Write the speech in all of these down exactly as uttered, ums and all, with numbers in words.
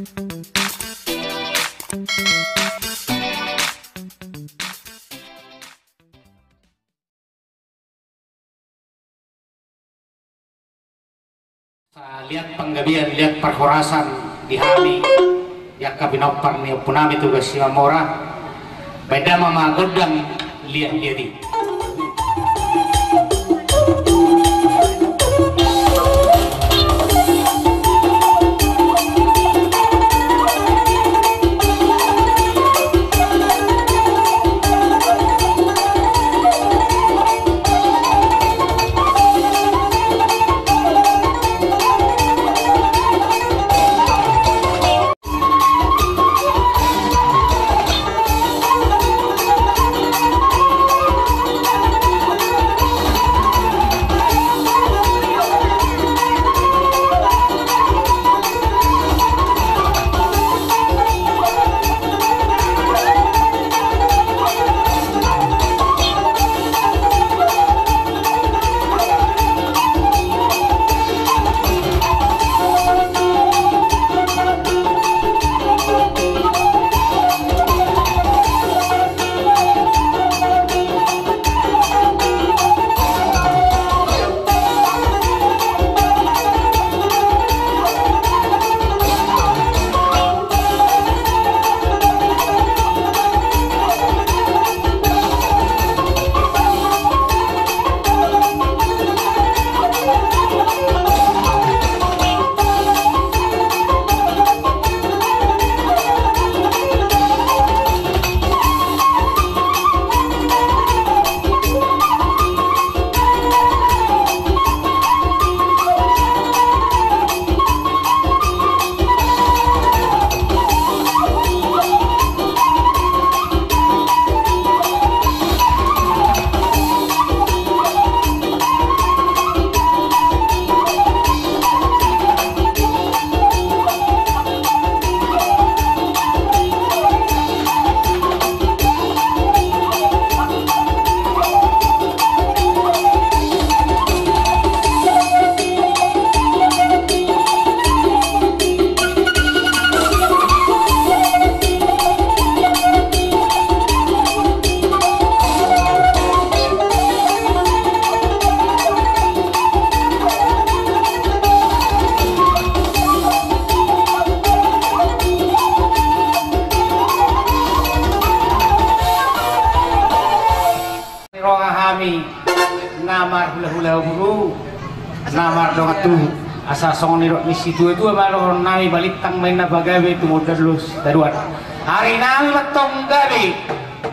Liat panggabean, liat parhorasan di hami di angka pinompar ni ompunami Tugas Simamora. Baen damang ma gondang liat-liat i. Roha hami na marhulahula boru, na mardongan tubu. Asa songon nidok ni situatua ma dohonon nami, balintang ma inna pagabe, tumundalhon sitadoan. Ari nami ma antong gabe,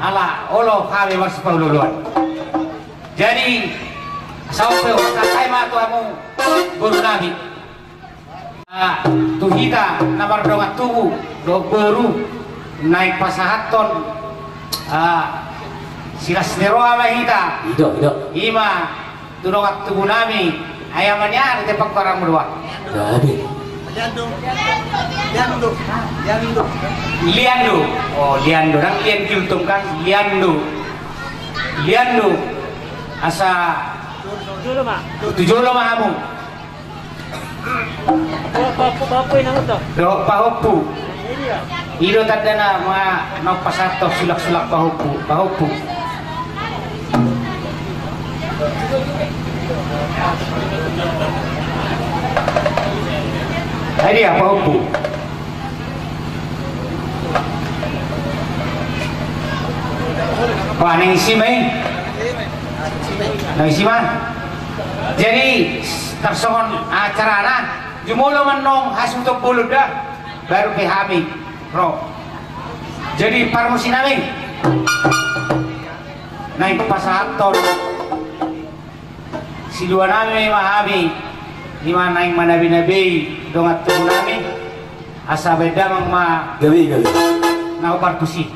ala olo hami marsipaolooloan. Jadi, asa on pe huhatahon ma tu hamu boru nami. Ah, tu hita na mardongan tubu dohot boru, naeng pasahathon, ah, silas ni roha ma hita. Ido, ido. I ma tu dongan tubu nami, ai amang, aha do tempat parang mudua? Jadi. Liando. Liando. Liando. Liando. Oh, Liando. Nang Lian Gultom kan? Liando. Liando. Asa. Jolo ma. Tu jolo ma hamu. Dohot pahompu, pahompu inang do. Dohot pahompu. I do tandana ma naung pasahathon sulak-sulak pahompu, pahompu. Ai dia pahompu. Wah, naeng isi ma i. Naeng isi ma. Jadi, tarsongon acarana, jumolo ma annon hasuhuton bolon da, baru pe hami ro. Jadi, parmusi nami, naeng pasahathon silua nami ma hami, i ma naeng manabe-nabei dongan tubu nami, asa baen damang ma. Gabe, gabe. Na parmusi.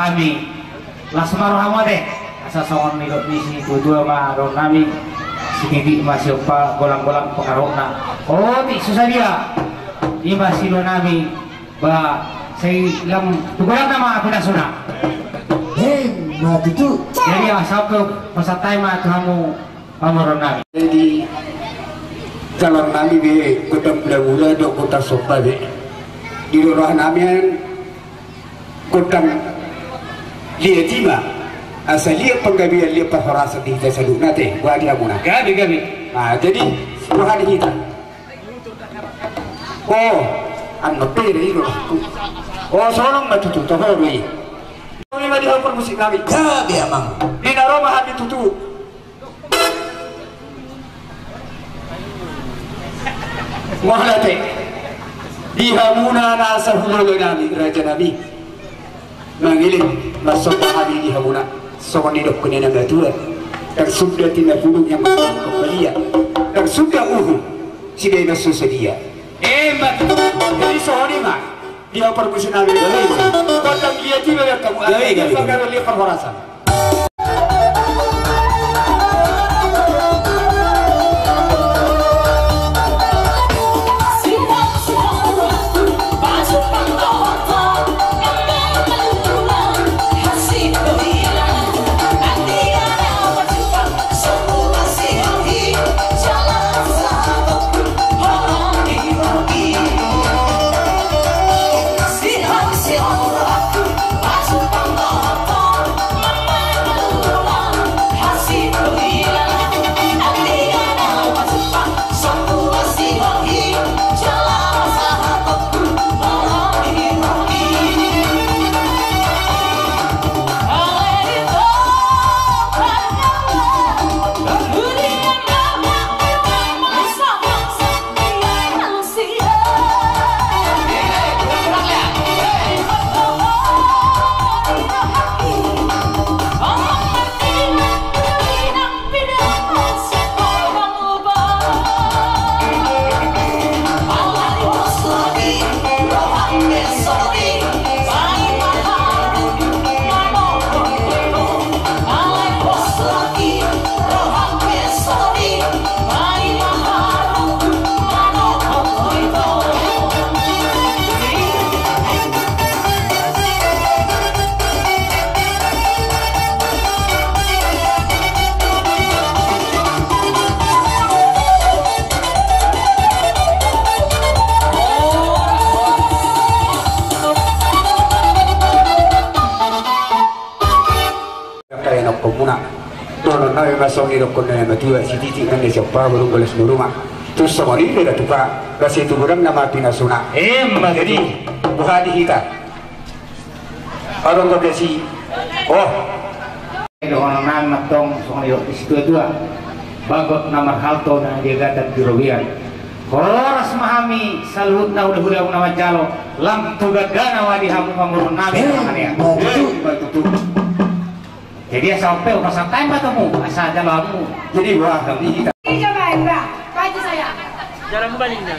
Hami las ma rohamu ate. Asa songon nidok ni situatua ma dohonon nami, sititi ma siompa, golanggolang pangarahutna. Otik so sadia, i ma sidohonon nami. Ba sai lam tu godangna ma pinasuna. He, ma tutu. Jadi asa pe pasahat hami ma tu hamu pamoruon nami. Jadi calon nami be gondang mula-mula dohot gondang somba be. Di roha nami an gondang liat i ma. Asa liat panggabean, liat parhorasan di hita saluhutna ate. Boha di hamuna? Gabe, gabe. Nah, jadi boha di hita? O, annon pe da i do. O, songon ma tutu, toho do i. Songon i ma di hamu parmusik nami. Gabe amang. Di na ro ma hami tutu. Mauliate. Di hamuna na sahulolo nami, raja nami. Mangiling, marsomba hami di hamuna. Songon nidok ni na matua. Ndang suda tina puduk yang matua. Ndang suda uhum. Sibaen na so sadia. Emma tutu. Jadi songon i ma. Di hamu parmusik nami. Gondang liat i ma. Gabe, gabe. Gondang liat parhorasan. Angka ianakhonmuna. Dohonon nami ma songon nidokkon ni na matua, sititi ma siompa, golanggolang pangarahutna. Tung songon i pe da tupa, ba sai tu godangna ma pinasuna. Emma tutu. Jadi boha di hita? Adong gabe si. Oh. Dohonon nami ma tong songon nidok ni situatua. Bagot na marhalto na di agatan di robean. Horas ma hami saluhutna, hulahula na manjalo. Lam tu gangana ma di hamu pamoruon nami. Emma tutu. Jadi asa on pe hupasahat ma tu hamu, asa jalo hamu. Jadi boha di hita? Jalan baliknya.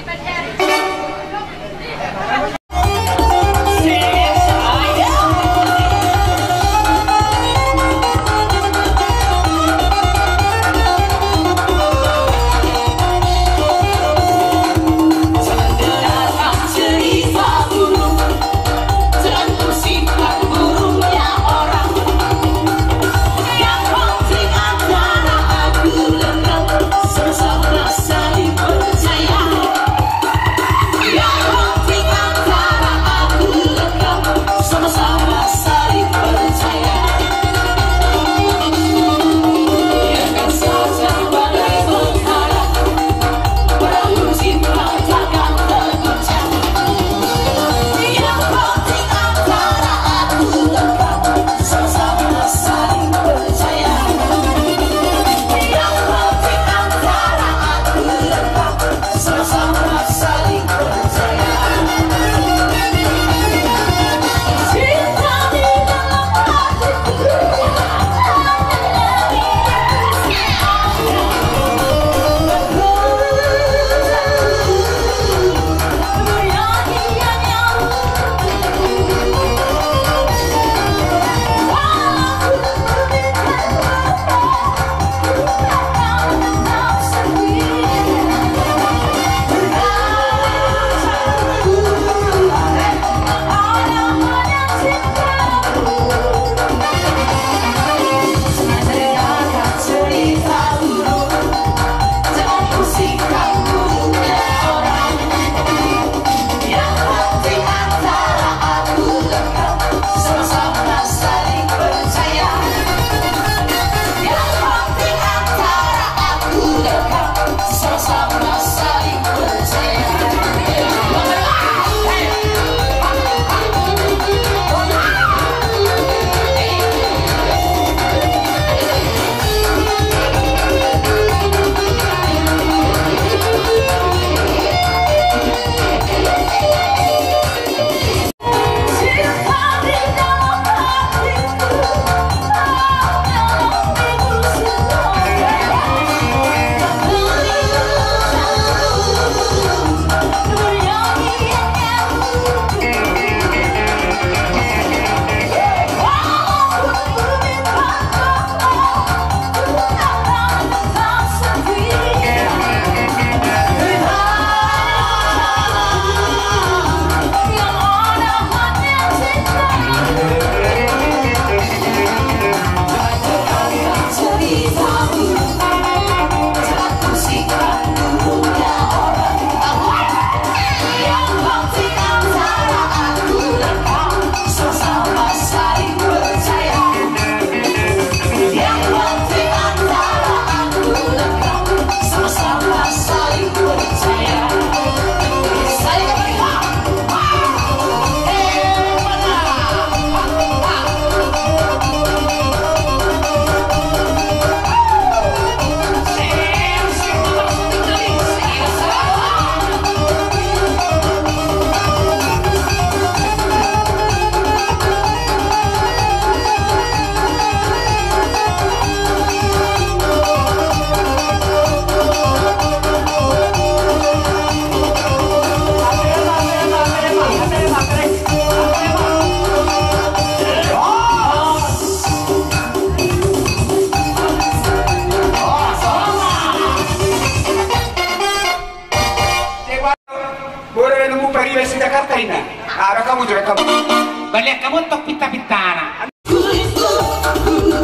Balian hamu antong pinta-pintana. Kulitku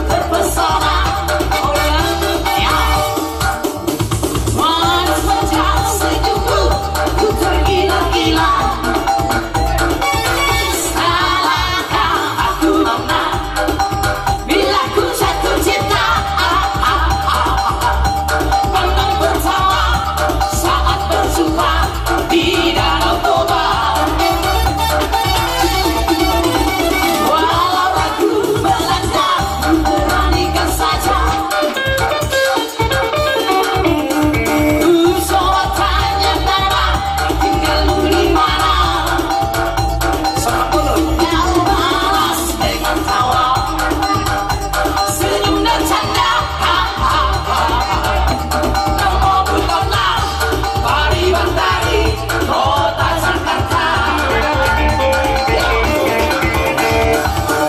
terpesona oleh, ya. Manis wajah senyummu, ku tergila-gila. Salahkah aku nona bila ku jatuh cinta? Pandang tertawa saat berjumpa di Danau Toba. Walau ragu melanda, ku beranikan saja. Ku coba tanya-tanya, tinggalmu di mana? Kau balas dengan tawa, senyum dan canda. Namo bukanlah pariban dari kota Jakarta.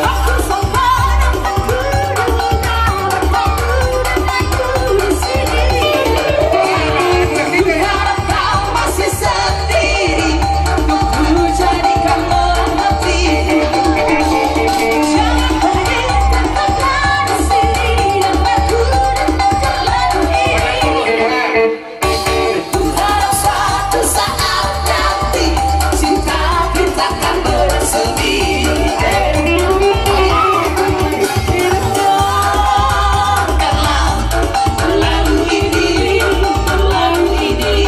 Aku sembarang tak guna, aku datang dulu sini. Ku harap kau masih sendiri, ku jadikan menanti. Jangan pergi, tetaplah di sini, dan aku datang selalu ini. Ku harap suatu saat nanti cinta kita akan bersemi. Biarkanlah lagu ini, lagu ini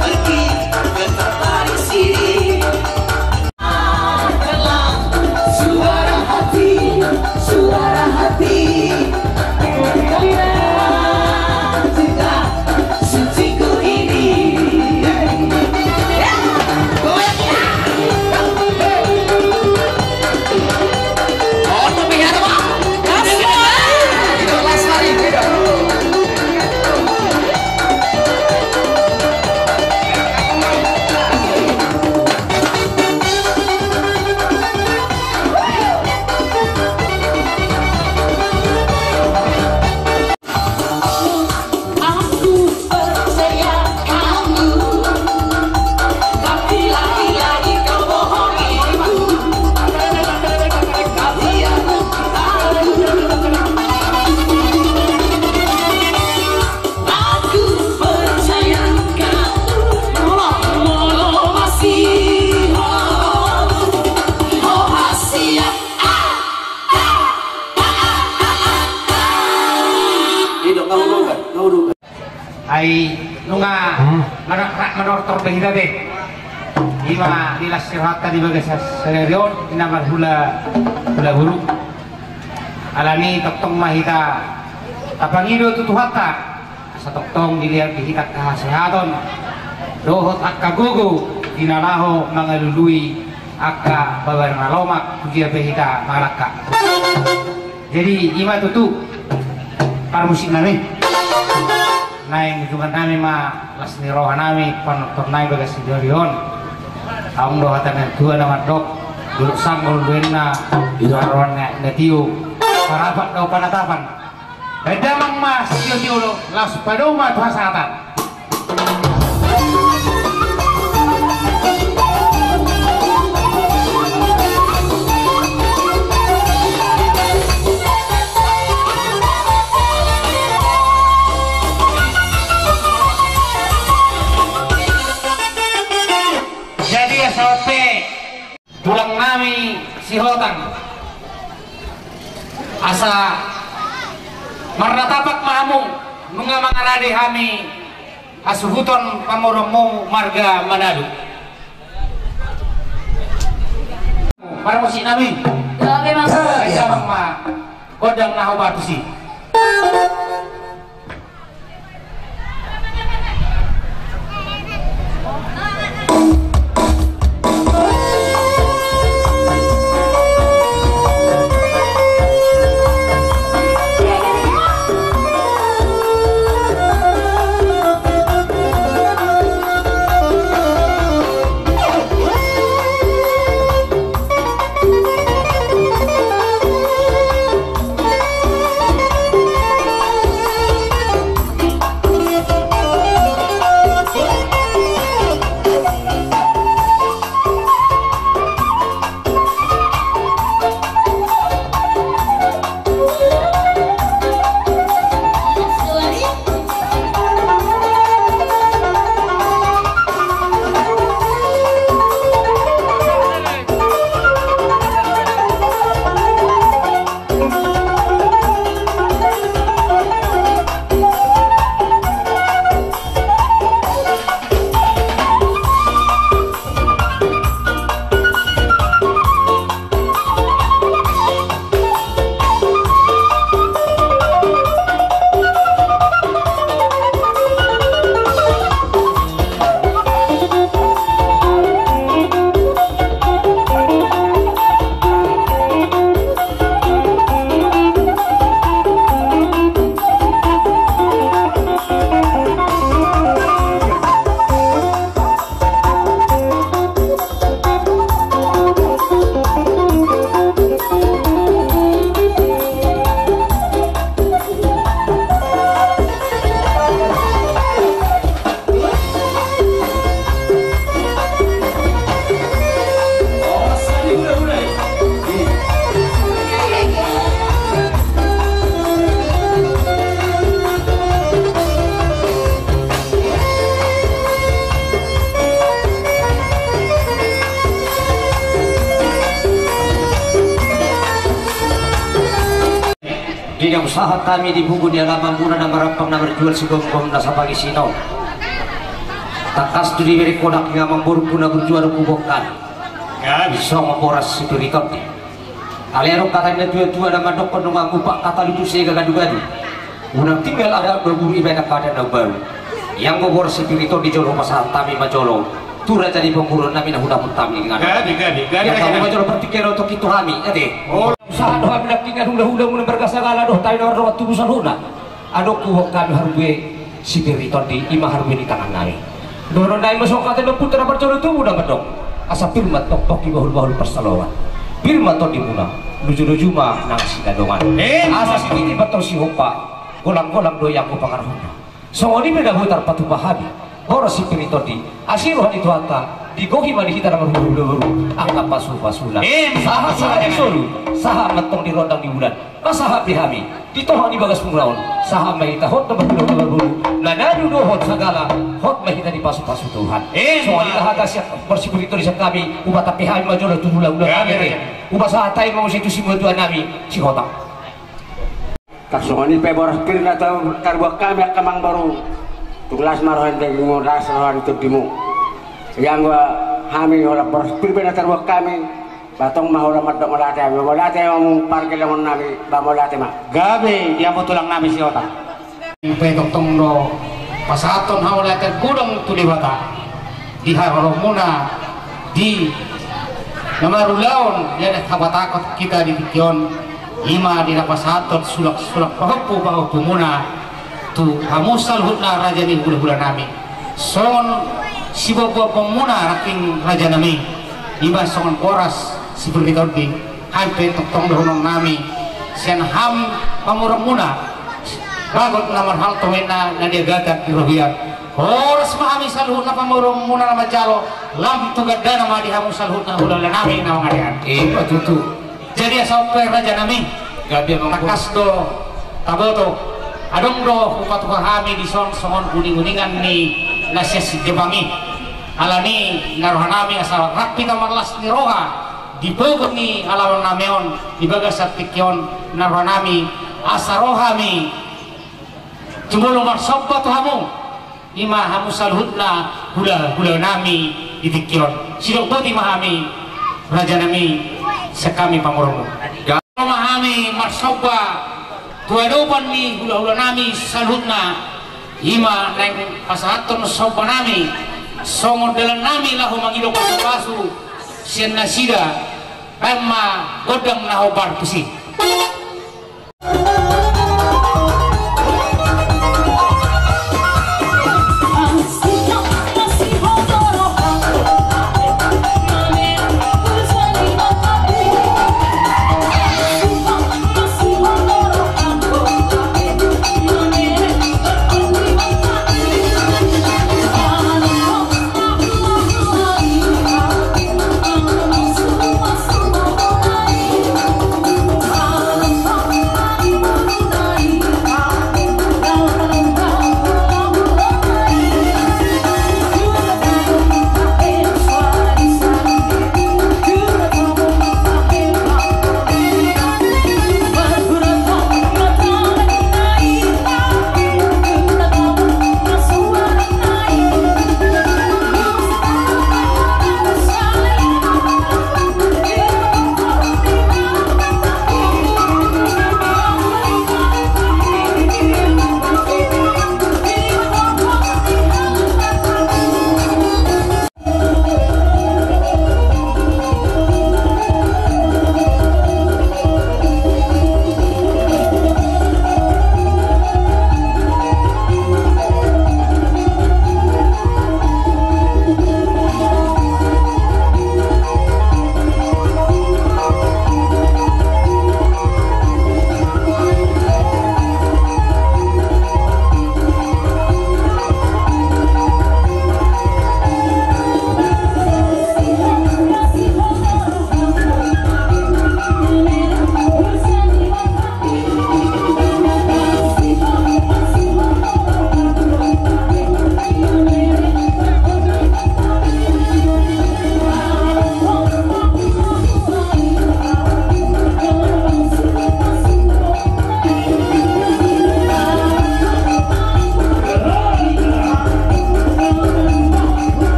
pergi, tetaplah di sini. Suara hati, suara hati. Cinta suciku ini. Aku percaya kamu, tapi lagi-lagi kau bohongiku. Kau hianati aku. Aku percaya kamu, molo, molo masih ho, ho hasia. Ai nunga, hmm, marak-marak manortor be hita be. Ima di las ni rohanta di bagasan sadari on, di na marhula, hula guru. Alani tongtong ma hita tapangido tu Tuhanta. Asa tongtong dilehon di hita angka hasehaton dohot angka gogo di na laho mangalului angka babar na lomak tu dia pe hita mangalangka. Jadi ima tutu parmusik nami. Naeng ujungan nami ma las ni roha nami panortor nami bagasan sadari on. Adong do hata ni na tua na mandok, dolok sanggol do inna, iya, roha na tio, parapat do panatapan. Baen damang ma sitio-tio do, laos padomu ma tu hasahatan. Jadi asa pe tulang nami Sihotang. Asa marnatapak ma hamu nunga mangarade hami hasuhuton pamoruonmu marga Manado. Parmusik nami. Gabe, Mas. Gabe, Mas. Godang na hobatusi. Yang usaha kami di buku di alaman muna na marampang na marjual sigomgom na sapagi sino. Tangkas tu di bere kodak yang mamborku na burjuar ku bongkar. Bisa mamboras si Piri Tondi. Alai adong hata ni na tua-tua na mandok nunga mupak hata lucu sega gadu-gadu. Unang tinggal adat baburu ibaen angka adat na baru. Yang mamboras si Piri Tondi jolo pasahat hami ma jolo tu raja ni pamoruon nami na hudapot hami dengan. Gade, gade, gade. Yang hami ma jolo partingkian oto kitu hami, ate. Usaha do hami nangkin hula-hula muna margasagala do hami na mardongan tubusan huna. Adong huboan hami harbue si Piri Tondi, ima harbue ni tangan nami. Dohonon nami ma songon hata ni ompunta na parjolo tubu na mandok. Asa pir ma tong pongki bahul-bahul pansalongan. Pir ma tondi muna, luju-luju ma nang sinadongan. Asa sititi ma tong sihompa, golang-golang do ianggo pangarahutna. Songon i pe na boi tarpatupa hami, boras si Piri Tondi, asi roha ni Tuhanta, digohi ma di hita na marhula-hula boru, angka pasu-pasuna. Sahat-sahat ni solu, sahat ma tong di rondang ni bulan. Pasahat di hami, di toha ni bagas muna on, sahat ma hita hot na marhula-hula boru, na nadu dohot sagala, hot ma hita dipasu-pasu Tuhan. Songon i ma hata sian boras si Piri Tondi sian hami, huboan pe hami ma jolo tu hula-hula nami. Hupasahat hami ma muse tu situa-tua nami, Sihotang. Tarsongon i pe boras pir na tar-, tarbuat hami angka amangboru. Tung las ma roha ni dagingmu, las roha ni tondimu. Ianggo hami holan boras pir pe na tarbuat hami. Ba tong ma holan mandok mauliate hami, mauliate ma hamu pargellengon nami, ba mauliate ma. Gabe di hamu tulang nami Sihotang. Pe tongtong do pasahathon hau na tergudang tu Debata di haroromuna di na marulaon, ia na habatahon hita di tingki on, ima di na pasahathon sulak-sulak pahompu-pahompumuna tu hamu saluhutna raja ni hula-hula nami. Songon siboan-boanmuna nangkin raja nami, ima songon boras si Piri Tondi. Hami pe tongtong dohonon nami sian hamu pamoruonmuna, bagot na marhalto ma inna na niagatan di rohian. Horas ma hami saluhutna pamoruonmuna na manjalo, lam tu gandana ma di hamu saluhutna hula-hula nami na mangadean. Ima tutu. Jadi asa on pe raja nami, gabe ma tangkas do taboto. Adong do hupatupa hami dison songon uning-uningan ni na sian si Jepang i. Alani na roha nami asa rap hita marlas ni roha di pogu ni alaman nami on, di bagasan tingki on, na roha nami asa ro hami jumolo marsomba tu hamu, ima hamu saluhutna hula-hula nami di tingki on. Sidok boti ma hami raja nami sian hami pamoruonmu. Ro ma hami marsomba tu adopan ni hula-hula nami saluhutna, ima naeng pasahathon somba nami songon dalan nami laho mangido pasu-pasu sian nasida, baen ma gondang na hombar tusi.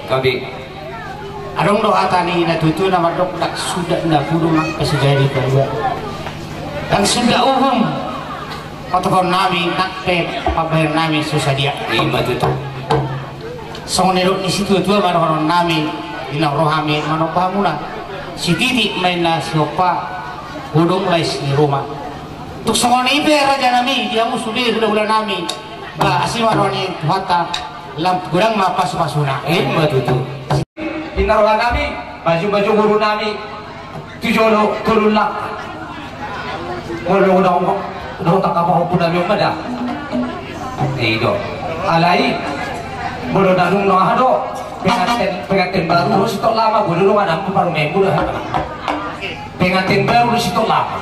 Gabe. Adong do hata ni natuatua na mandok, ndang suda na pudun nang pe sujadi palua. Ndang suda uhum patokononnami nang pe pambahenonnami so sadia. Ima tutu. Songon na nidok ni situatua ma dohononnami, di na ro hami manomba hamuna. Sititi ma inna sihompa, godang lais ni ruma. Tung songon i pe rajanami, di hamu sude hulahulanami. Ba, asi ma roha ni Tuhanta, lam godang ma pasupasuna. Ima tutu. Inna rohanami, maju-maju borunami tu jolo tolu lak. Molo na, na hutangkap pahompunami on ma da. I do. Alai, molo na dung na aha do, penganten, penganten baru, ro Sittola ma, molo dung anakmu parumaenmu do. Penganten baru, ro Sittola ma.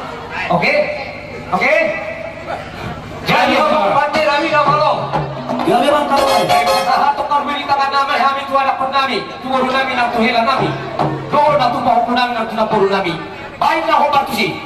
Oke? Oke? Jadi, jadi, Bang, Bang. Pande nami na malo. Jadi, Bang, kalau. Baik, pasahat tu karbi di tangan nami, hami tu anak nami, tu boru nami, nang tu hela nami. Dohot nang tu pahompu nami, nang tu namboru nami. Baik, na hombar tusi.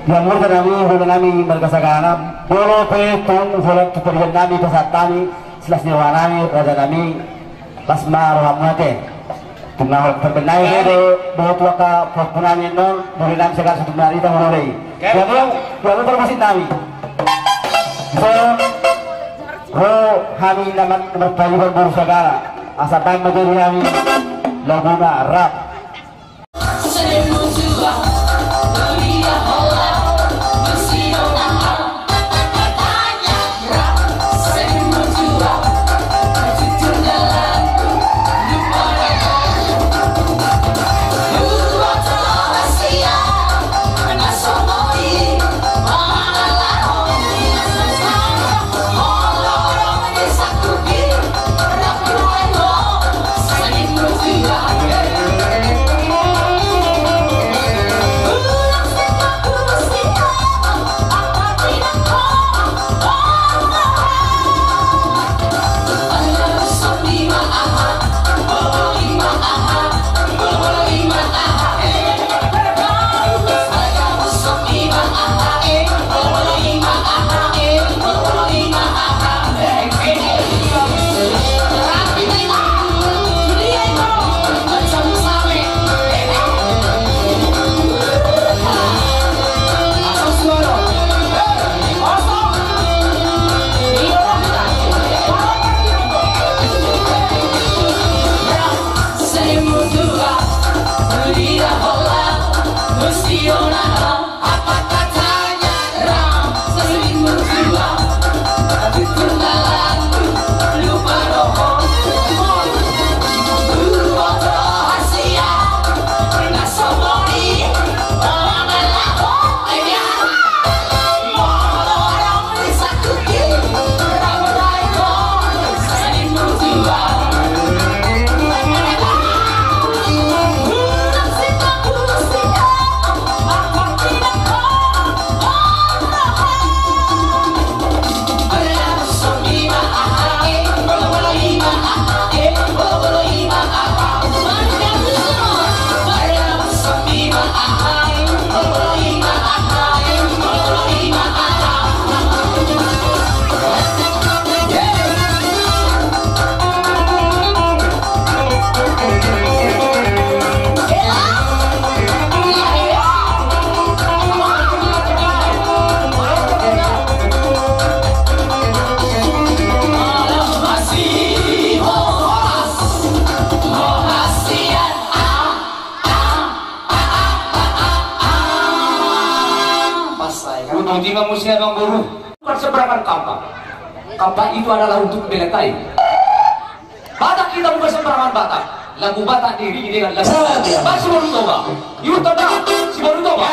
Di hamu raja nami, hulahula nami, marga Sagala, molo pe tung holan tu parian nami, pasahat nami, silas ni roha nami, raja nami, las ma rohamu ate. Tung na holan parbennai do, do tu angka pahompu nami annon, boru nami Sagala, sutung nari ta molo lei. Di hamu, di hamu parmusik nami. So, ro hami na mar-, na marpailuan boru Sagala, asa baen ma jo di hami laguna rap. Pas saya kan? Uduti ma muse, Amangboru. Bukan sembarangan kampak. Kampak itu adalah untuk membela kayu. Batak kita bukan sembarangan Batak. Lagu Batak diiringi dengan lagu. Siap, siap. Bang Siboru Toba. Ibu Toba, Siboru Toba.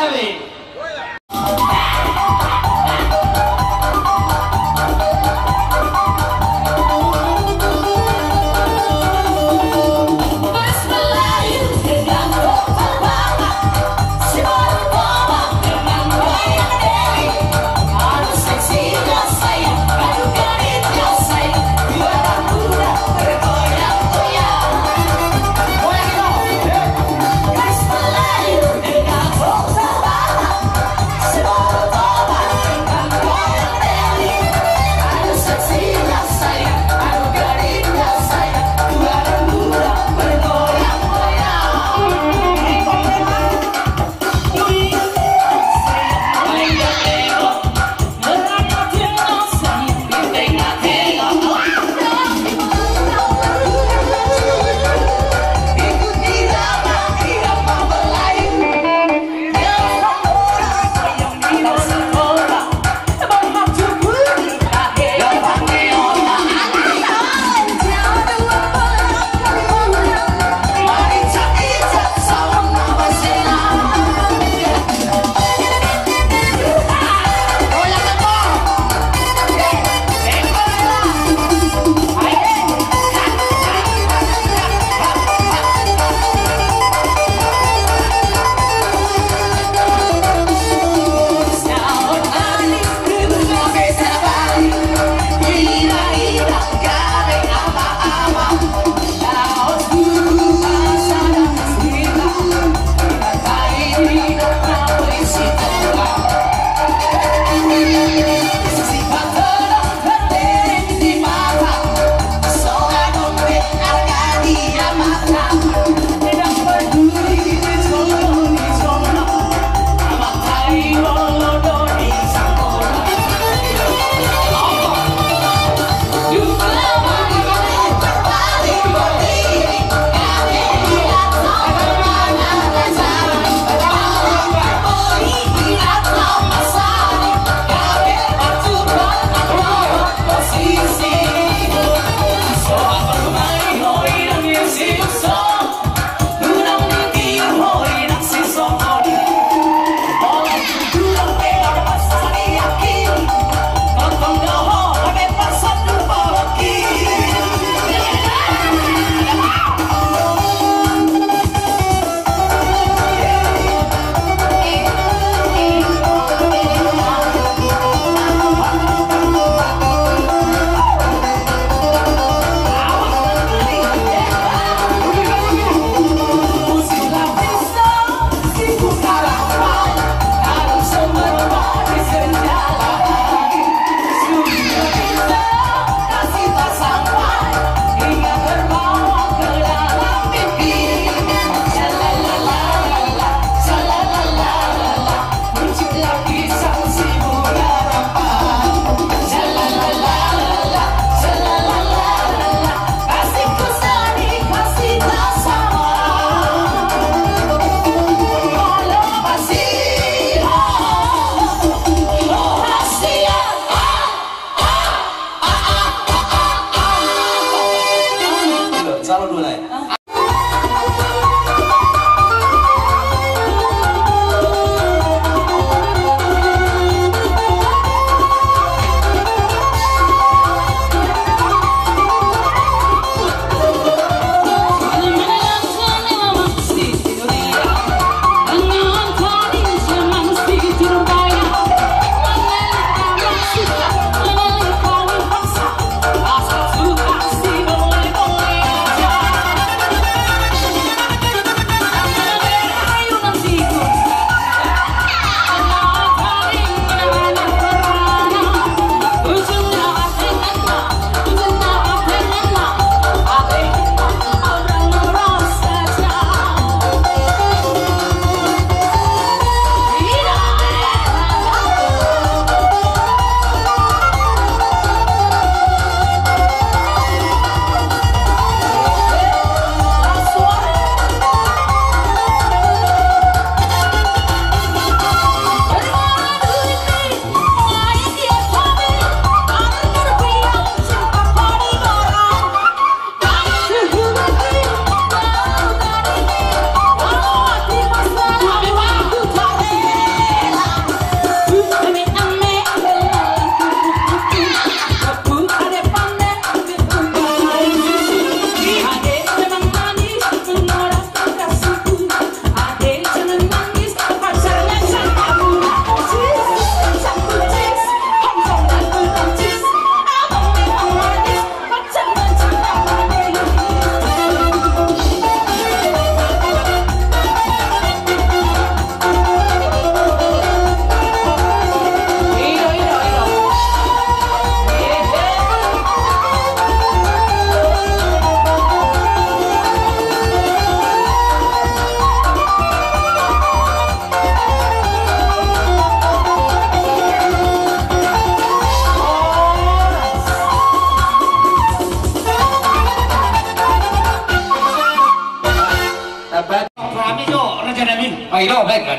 Nami, ai do, baik kan?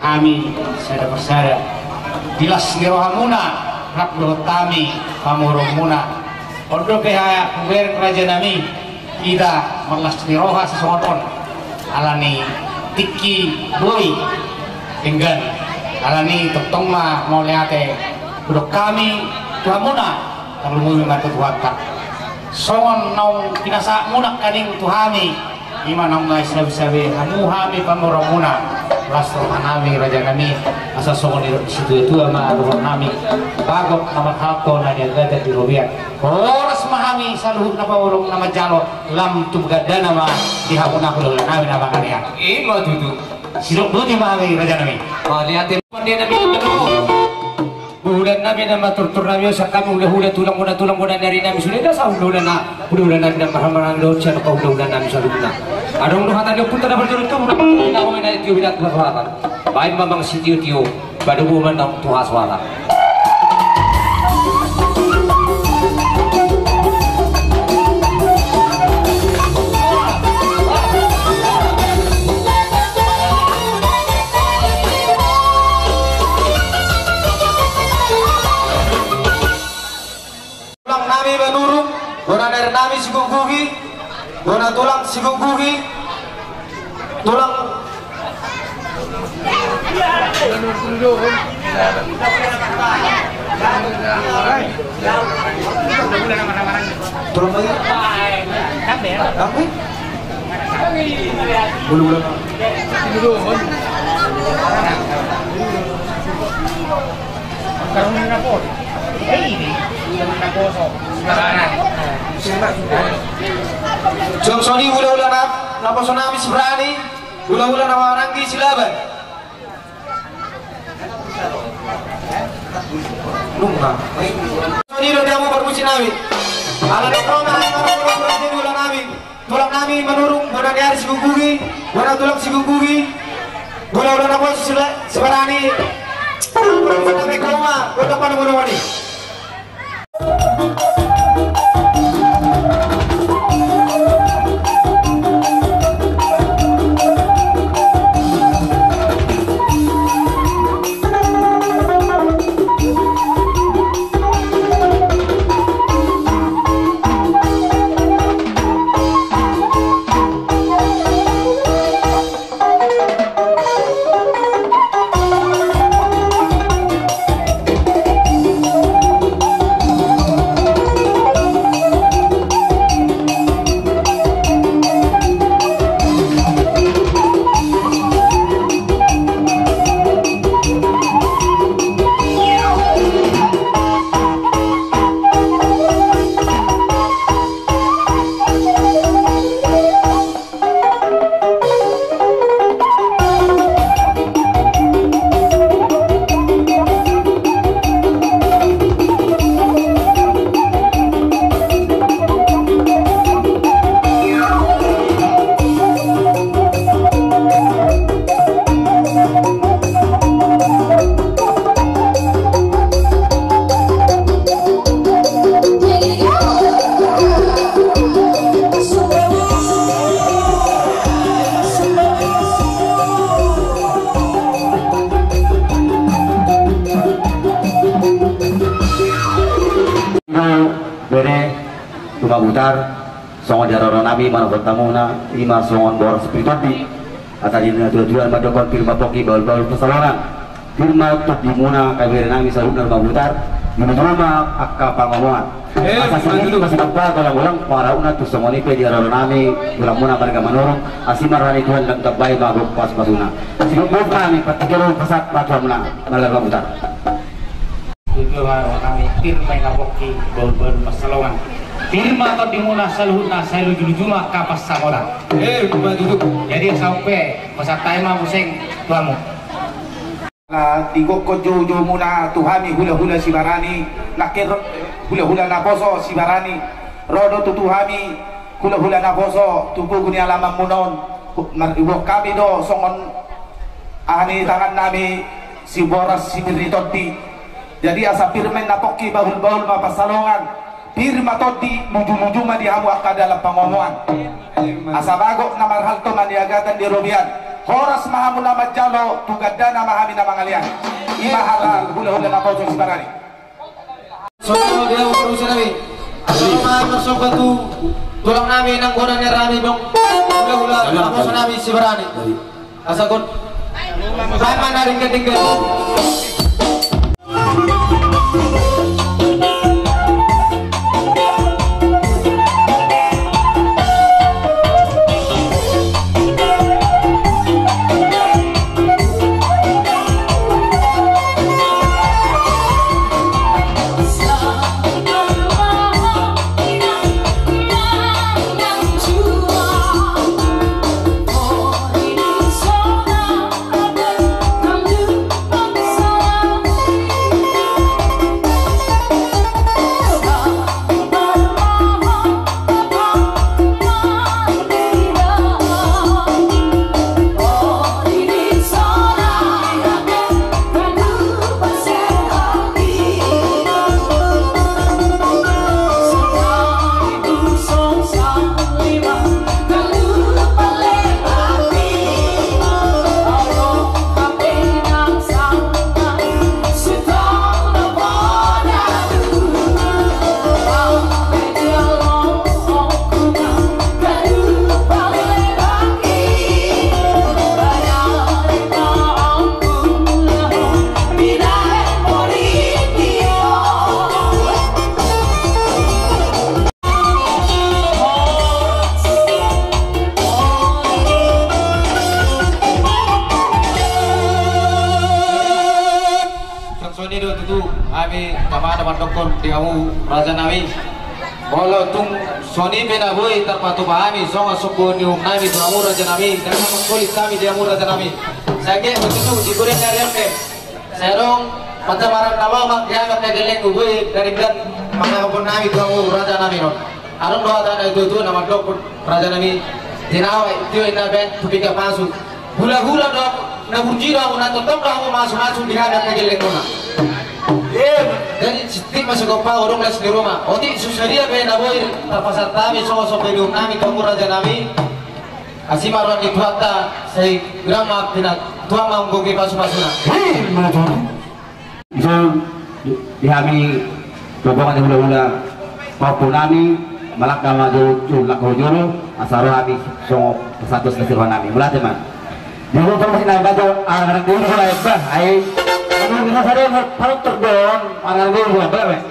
Hami sada persada di las ni rohamuna rap dohot hami pamoruonmuna. On dope hubereng raja nami, hita marlas ni roha sisongon on. Alani tingki boi denggan. Alani tongtong ma mauliate hudok hami tu hamuna. Tarlumobi ma tu Tuhanta. Songon naung pinasahatmuna nangkaning tu hami, ima naung gabe sabe-sabe hamu hami pamoruonmuna. Las roha nami raja nami, asa songon nidok ni situatua ma dohonon nami: Bagot na marhalto na niagatan di robean. Horas ma hami saluhutna pamoruon na manjalo, lam tu gandana ma di hamuna hulahula nami na mangalean. Ima tutu. Sidok boti ma hami raja nami. Mauliate. Pande nami. Bohulannami na maturtur nami, on sian hami hulahula, tulang bona, tulang bona ni ari nami, sude da sa hulahula na, hulahula nami na marhamaranggi dohot sian angka hulahula nami saluhutna. Adong do hata ni ompunta na parjolo tu, na homai na tio hita tu hasuhatan. Baen ma amang sitiotio, padomu ma naung tu hasuhatan. Tulang nami Manurung, bona ni ari nami Siguggugi, bona tulang Siguggugi, tulang. Tulang lagi? Apa? Bulu-bulu. Jong soni hulahula na, naposo nami Sibarani, hulahula na marhamaranggi Silaban. Nunga. Soni do di hamu parmusik nami. Ala na pro na, ala na pro na, hulahula nami. Tulang nami Manurung, bona ni ari Siguggugi, bona tulang Siguggugi, hulahula naposo Sila-, Sibarani, bona ni Kauma, bona pana bona wani. Bere, Tumagutar, songon di haroro nami, manogot hamuna, ima songon boras Pitondi. Asa di na tua-tua mandok on: Pir ma pongki, bahul-bahul pansalongan. Pir ma tondimuna angka bere nami saluhutna Tumagutar, di na tua ma angka pangomoan. Eh, asa sini masih bapa golang-golang pangarahutna tu songon i pe di haroro nami, tulangmuna marga Manurung, asi ma roha ni Tuhan dan tambai ma gok pasu-pasuna. Sidok bos nami, patik keru pasahat ma tu hamuna, marga Tumagutar. Tutu ma roha nami, pir ma i na pongki, bahul-bahul pansalongan. Pir ma tondimuna saluhutna, sai luju-luju ma angka pansamotan. Eh, ima tutu. Jadi asa on pe, pasahat hami ma muse tu hamu. Na digokkon jou-joumuna tu hami hula-hula Sibarani, nangkin ro-, hula-hula naposo Sibarani, ro do tutu hami hula-hula naposo tu pogu ni alamanmuna on, hu-, mar-, iboan hami do songon aha ni tangan nami, siboras sipir ni tondi. Jadi asa pir ma i na pongki, bahul-bahul ma pansalongan. Pir ma tondi, luju-luju ma di hamu angka dalan pangomoan. Asa bagot na marhalto maniagatan di robean. Horas ma hamu na manjalo, tu gandana ma hami na mangalean. I ma halal hula-hula naposo Sibarani. Songon dia urusan nami. Asa ma marsomba tu tulang nami nang godang ni hami dong. Hula-hula naposo nami Sibarani. Asa got. Paman na ringkot-ringkot. Songon i do tutu hami tama na mandokkon di hamu raja nami. Molo tung songon i pe na boi tarpatupa hami songon sombu ni uhum nami tu hamu raja nami, ndang na mangkolit hami di hamu raja nami. Sai anggiat ma tutu di bure ni ari on pe. Sai adong pansamaran na lomak di hami angka gellengku, boi garinggan pangakuon nami tu hamu raja nami on. Adong do hata ni natua-tua na mandok raja nami: Tinawa i tio, inna baen tu pinggan pasu. Hula-hula do, na burju do hamu, na tongtong do hamu masu-masu di hami angka gellengmuna. Jadi sititi ma sigompa, adong las ni ruma. Otik so sadia pe na boi tarpasahat hami songon sombu ni uhum nami tu hamu raja nami. Asi ma roha ni Tuhanta, sai godang ma pina, Tuhan ma manggohi pasu-pasuna. Ima tutu. Ison di hami rombongan ni hula-hula pahompu nami, malangka ma jolo, jolo, langka jolo, asa ro hami songon pasahat ni roha nami. Mauliate ma. Di hula-hula pahompu nami bajo, anak-anak di hula-hula, bah, ai. Anu, kita sadar, parutur don, anak-anak di hula-hula, bah, bah.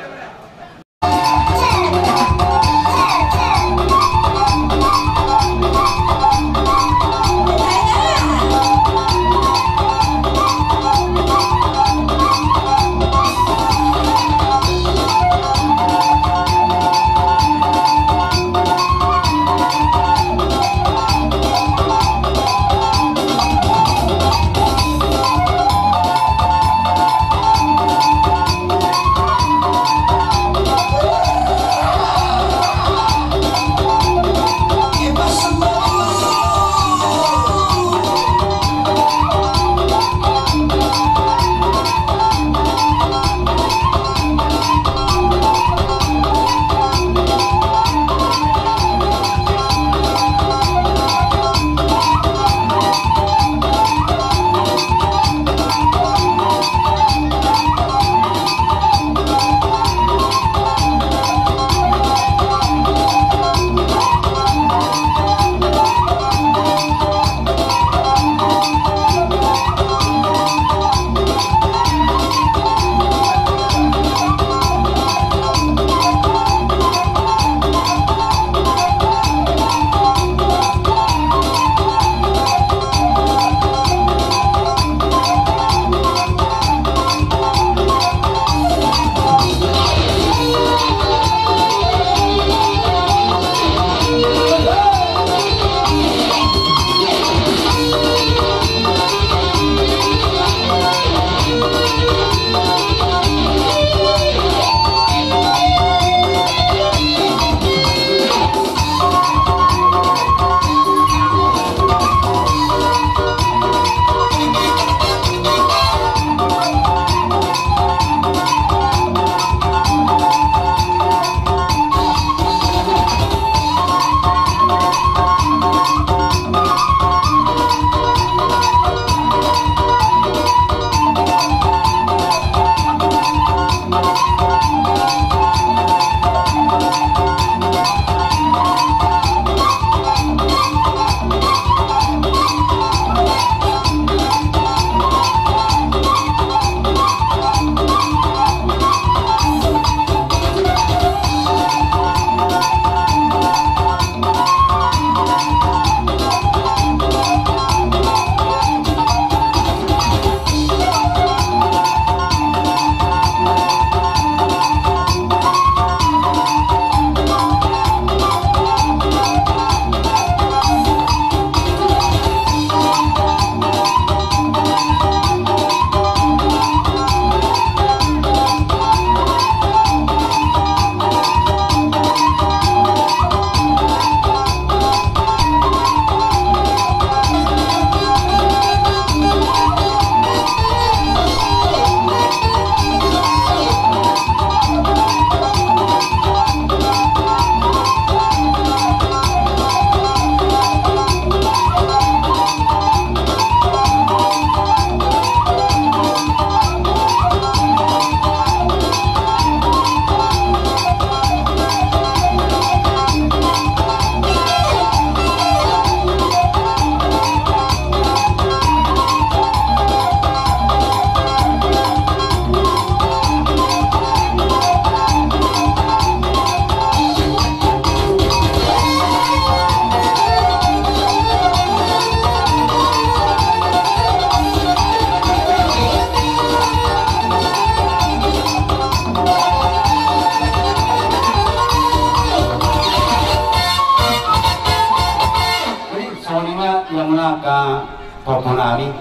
Angka tortonami,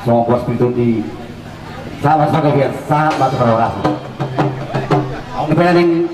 songon bos pitu di sama sebagai biasa, satu perorasi. Aung pening